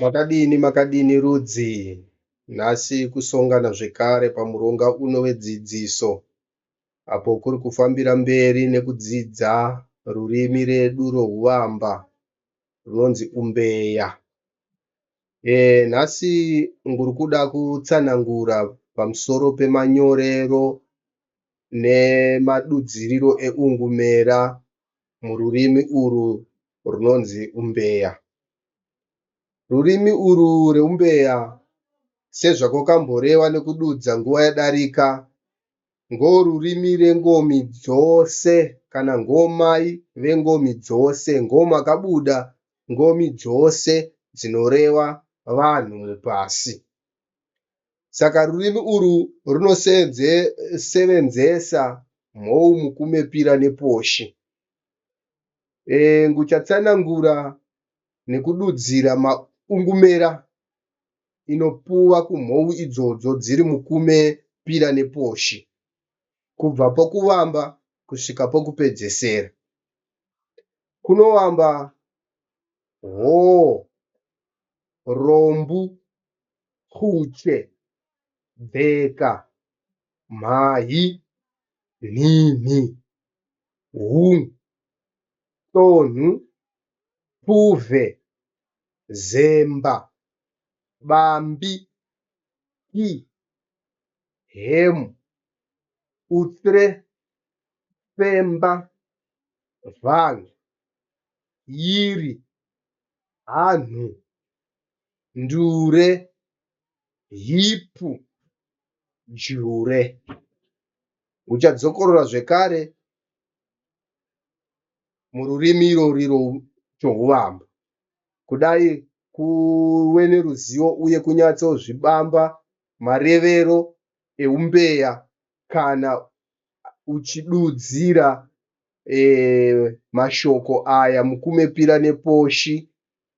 Makadini makadini rudzi? Nhasi kusongana zvekare pamuronga uno wedzidziso apo kuri kufambira mberi nekudzidza rurimi redu rohuvamba runonzi umbeya. Nhasi ndiri kuda kutsanangura pamusoro pemanyorero nemadudziriro eungumera mururimi urwu runonzi umbeya. Rurimi urwu rweumbeya sezvakwakamborewa nekududza nguva yadarika, ngorurimi rengomi dzose kana ngomai vengomi dzose, ngomakabuda ngomi dzose dzinoreva vanhu mupasi. Saka rurimi urwu runosevenzesa mhou mukume pira neposhi. Nguchatsanangura nekududzira maungumera inopuwa kumhou idzodzo dziri mukume pira neposhi kubva pokuvamba kusvika pokupedzesera. Kunovamba hoo, rombu, kuche, bheka, mhayi, nhinhi, hu, tonhu, puvhe, zemba, bambi, ki, hemu, utre, femba, vhang, yiri, hanhu, ndure, hipu, jure. Uchadzokorora zvekare mururimi irori rohuvamba. Kudai kuve neruzivo uye kunyatsozvibamba marevero eumbeya kana uchidudzira mashoko aya mukume pira neposhi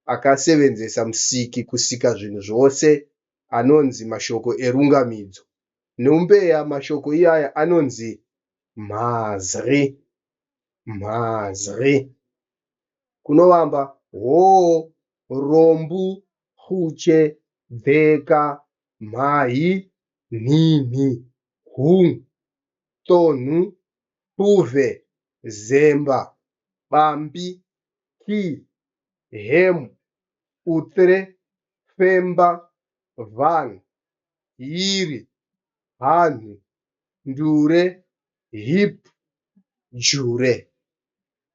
akasevenzesa musiki kusika zvinhu zvose anonzi mashoko erungamidzo. Neumbeya mashoko iyaya anonzi mhazri mhazri. Kunovamba hoo, rombu, kuche, bheka, mhayi, nhinhi, hu, tonhu, puvhe, zemba, bambi, ki, hemu, utre, femba, vhang, yiri, hanhu, ndure, hip, jure.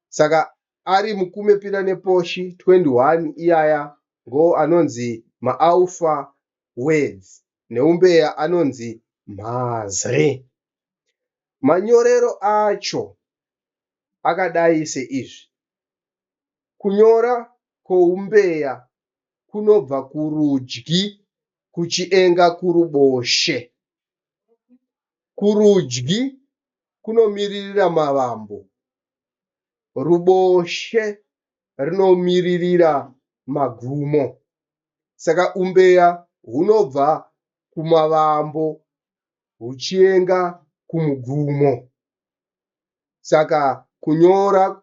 Saka ari mukume pira neposhi 21 iyaya ngo anonzi maalpha words neumbeya anonzi mhazri. Manyorero acho akadai seizvi. Kunyora kwoumbeya kunobva kurudyi kuchienga kuruboshe. Kurudyi kunomiririra mavambo, ruboshe rinomiririra magumo. Saka umbeya hunobva kumavambo huchienga kumugumo. Saka kunyora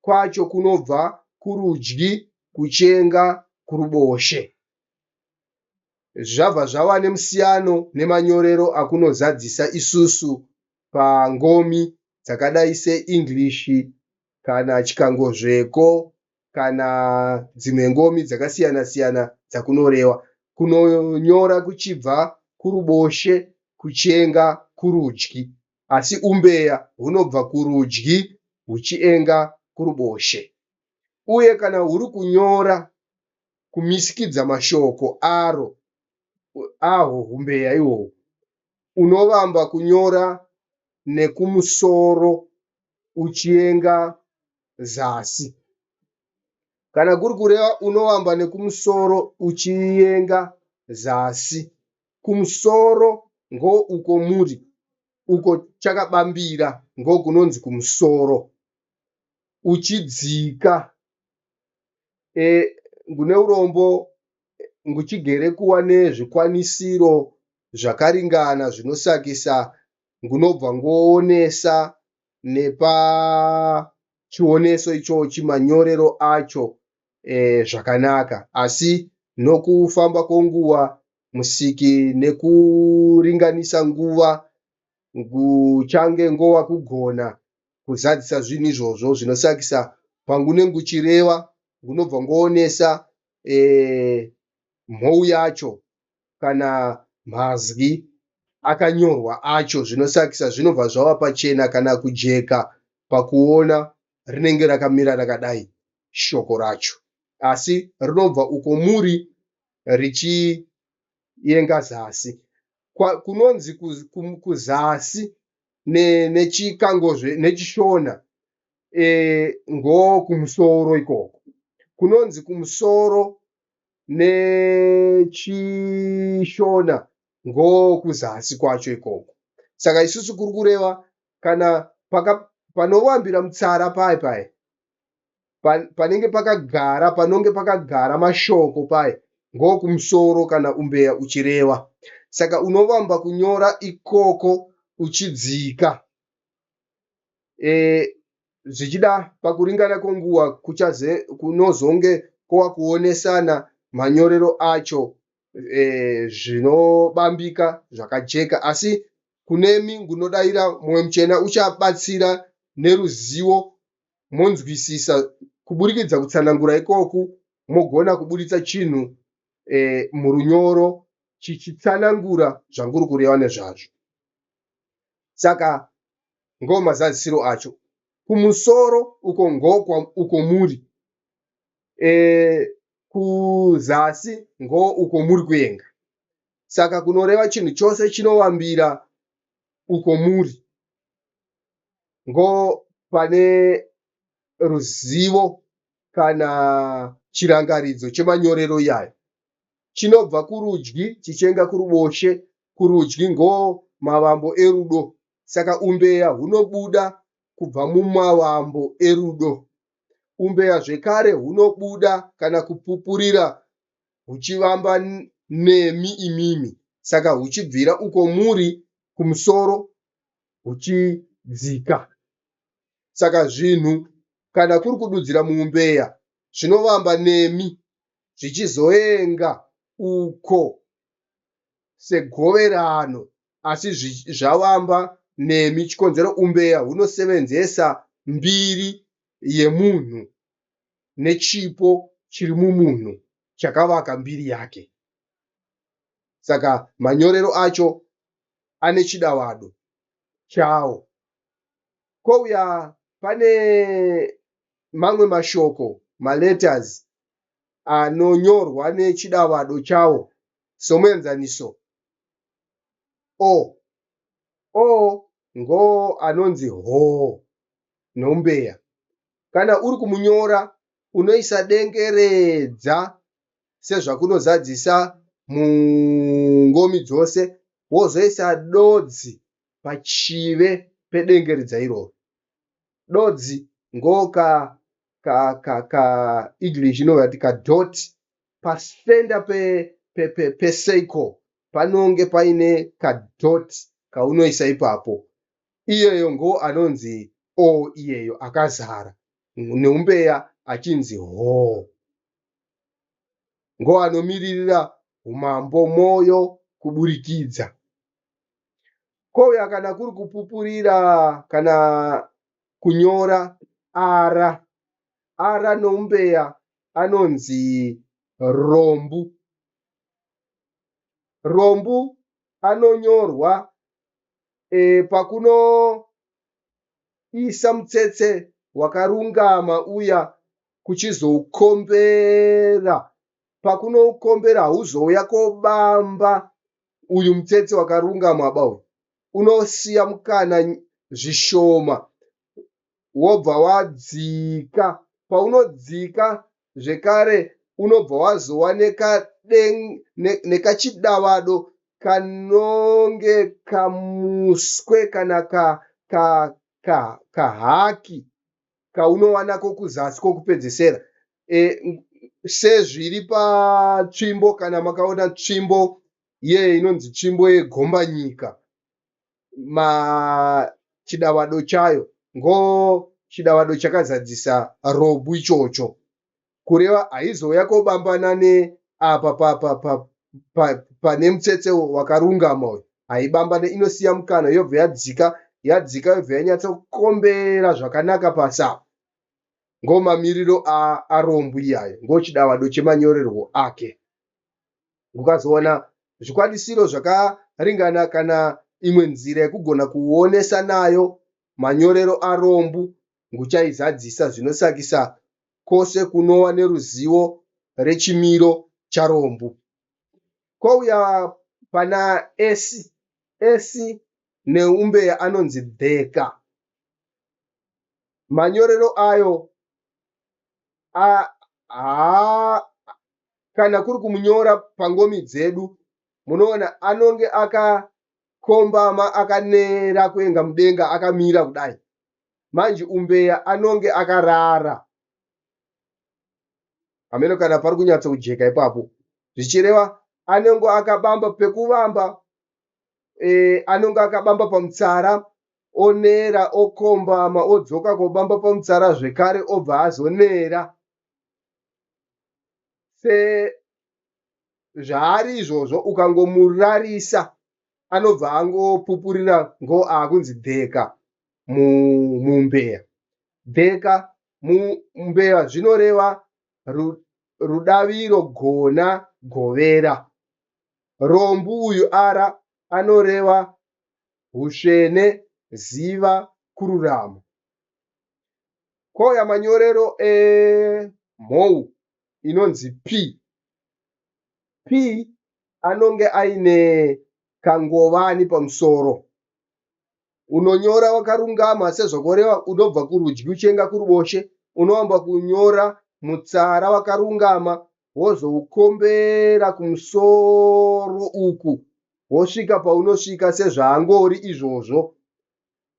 kwacho kunobva kurudyi kuchienga kuruboshe. Zvabva zvava nemusiyano nemanyorero akunozadzisa isusu pangomi dzakadai seEnglish kana Chikangozveko kana dzimwe ngomi dzakasiyana siyana dzakunorewa. Kunonyora kuchibva kuruboshe kuchienga kurudyi asi umbeya hunobva kurudyi huchienga kuruboshe. Uye kana huri kunyora kumisikidza mashoko aro ahwo humbeya ihwohwo unovamba kunyora nekumusoro uchienga zasi. Kana kuri kureva unovamba nekumusoro uchienga zasi. Kumusoro ngouko muri uko chakabambira ngokunonzi kumusoro. Uchidzika ndine urombo nguchigere kuva nezvikwanisiro zvakaringana zvinosakisa ngunobva ngoonesa nepachioneso ichochi manyorero acho zvakanaka asi Nokufamba kwenguva Musiki nekuringanisa nguva nguchange ngova kugona kuzadzisa zvinhu izvozvo zvinosakisa pangunenge uchireva unobva ngoonesa mhou yacho kana mazwi akanyorwa acho zvinosakisa zvinobva zvava pachena kana kujeka pakuona rinenge rakamira rakadai shoko racho asi rinobva uko muri richienga zasi. Kunonzi kuzasi nechikangozve nechishona ngokumusoro ikoko. Kunonzi kumusoro nechishona ngokuzasi kwacho ikoko. Saka isusu kuri kureva kana panovambira mutsara paye paye panenge pakagara panonge pakagara mashoko paye ngokumusoro kana umbeya uchireva. Saka unovamba kunyora ikoko uchidzika. Zvichida pakuringana kwenguva kunozonge kova kuonesana manyorero acho zvinobambika zvakajeka. Asi kunemi ngunodaira mwoyo muchena uchabatsira neruzivo monzwisisa kuburikidza kutsanangura ikoku mogona kuburitsa chinhu murunyoro chichitsanangura zvanguri kureva nezvazvo. Saka ngomazadzisiro acho. Kumusoro uko ngo uko muri kuzasi ngo uko muri kuenga. Saka kunoreva chinhu chose chinovambira uko muri ngo pane ruzivo kana chirangaridzo chemanyorero iyayo. Chinobva kurudyi chichienga kuruboshe. Kurudyi ngo mavambo erudo. Saka umbeya hunobuda kubva mumavambo erudo. Umbeya zvekare hunobuda kana kupupurira huchivamba nemi imimi. Saka huchibvira uko muri kumusoro huchidzika. Saka zvinhu kana kuri kududzira muumbeya zvinovamba nemi zvichizoenga uko segoverano asi zvavamba nemi chikonzero umbeya hunosevenzesa mbiri yemunhu nechipo chiri mumunhu chakavaka mbiri yake. Saka manyorero acho ane chidavado chawo. Kouya pane mamwe mashoko, maletters, anonyorwa nechidavado chawo. Somuenzaniso, O. O ngo anonzi hoo nombeya. Kana uri kumunyora unoisa dengeredza sezvakunozadzisa mungomi dzose wozoisa dodzi pachive pedengeredza iroro. Dodzi ngoka ka ka ka English inovati kadot pasenda pe pe, pe, pe panonge paine kadot kaunoisa ipapo. Iyeyo ngo anonzi o iyeyo akazara neumbeya achinzi hoo. Ngo anomiririra umambo moyo kuburikidza. Kouya kana kuri kupupurira kana kunyora ara. Ara noumbeya anonzi rombu. Rombu anonyorwa pakunoisa mutsetse wakarungama uya kuchizoukombera. Pakunoukombera hauzouya kobamba uyu mutsetse wakarungama ba uyu. Unosiya mukana zvishoma wobva wadzika. Paunodzika zvekare unobva wazova nekachidavado kanonge kamuswe kana kahaki kaunova nako kuzasi kwokupedzesera. Sezviri patsvimbo kana makaona tsvimbo iye inonzi tsvimbo yegombanyika chidavado chayo ngo chidavado chakazadzisa robu ichocho. Kureva haizouya kobambana neara Apa pane mutsetse wakarungama uyu haibambane, inosiya mukana yobva yadzika, yadzika yobva yanyatsokombera zvakanaka pasi apa. Ngomamiriro aRombo iyayo, ngochidavado chemanyorerwo ake. Ukazowana zvikwanisiro zvakaringana kana imwe nzira yekugona kuonesa nayo manyorero aRombo nguchaizadzisa zvinosakisa kwose kunova neruzivo rechimiro chaRombo. Kouya pana S, S neumbeya anonzi dheka. Manyorero ayo haa kana kuri kumunyora pangomi dzedu munoona anonge akakombama akanera kuenga mudenga akamira kudai. Manje umbeya anonge akarara. Hameno kana pari kunyatsokujeka ipapo. Zvichireva anenge akabamba pekuvamba e, anonge akabamba pamutsara onera okombama odzoka kobamba pamutsara zvekare obva azonera sezvaari izvozvo ukangomurarisa anobva angopupurira ngo akunzi dheka mumbeya. Dheka mumbeya zvinoreva rudaviro gona govera. Rombu uyu ara anoreva husvene ziva kururama. Kouya manyorero emhou inonzi P. P anonge aine kangovani pamusoro. Unonyora wakarungama sezvakoreva unobva kurudyi uchienda kuruboshe unovamba kunyora mutsara wakarungama wozoukombera kumusoro uku wosvika paunosvika sezvaangori izvozvo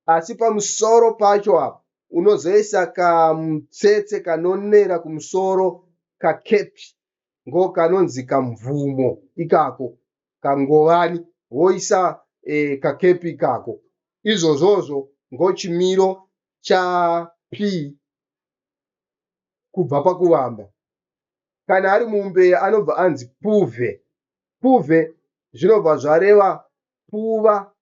asi pamusoro pacho apa unozoisa kamutsetse kanonera kumusoro kakepi ngokanonzi kamvumo ikako kangovani woisa e, kakepi ikako izvozvozvo ngochimiro cha P kubva pakuvamba. Kana ari mumbeya anobva anzi puve. Puve zvinobva zvareva puva,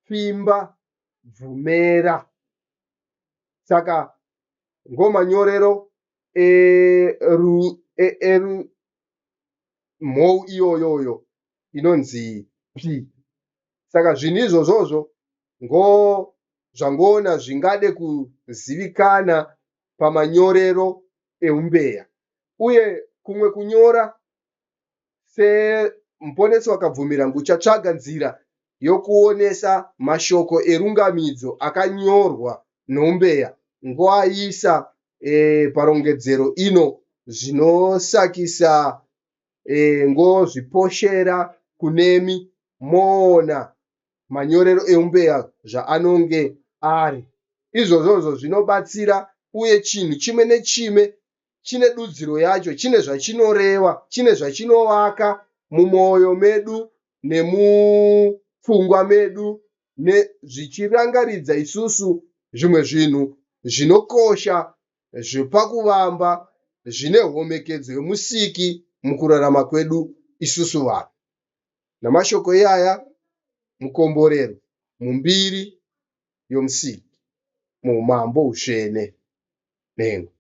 pfimba, bvumera. Saka ngomanyorero mhou iyoyoyo inonzi P. Saka zvinhu izvozvozvo ngozvangoona zvingade kuzivikana pamanyorero eumbeya. Uye kumwe kunyora semuponesi wakabvumira nguchatsvaga nzira yokuonesa mashoko erungamidzo akanyorwa noumbeya ngoaisa e, parongedzero ino zvinosakisa e, ngozviposhera kunemi moona manyorero eumbeya zvaanonge ari. Izvozvozvo zvinobatsira uye chinhu chimwe nechimwe chine dudziro yacho, chine zvachinoreva, chine zvachinovaka mumwoyo medu nemupfungwa medu zvichirangaridza isusu zvimwe zvinhu zvinokosha zvepakuvamba zvine homekedzo yoMusiki mukurarama kwedu isusu vanhu. Namashoko iyaya, mukomborero mumbiri yoMusiki muumambo hutsvene. Nhengo.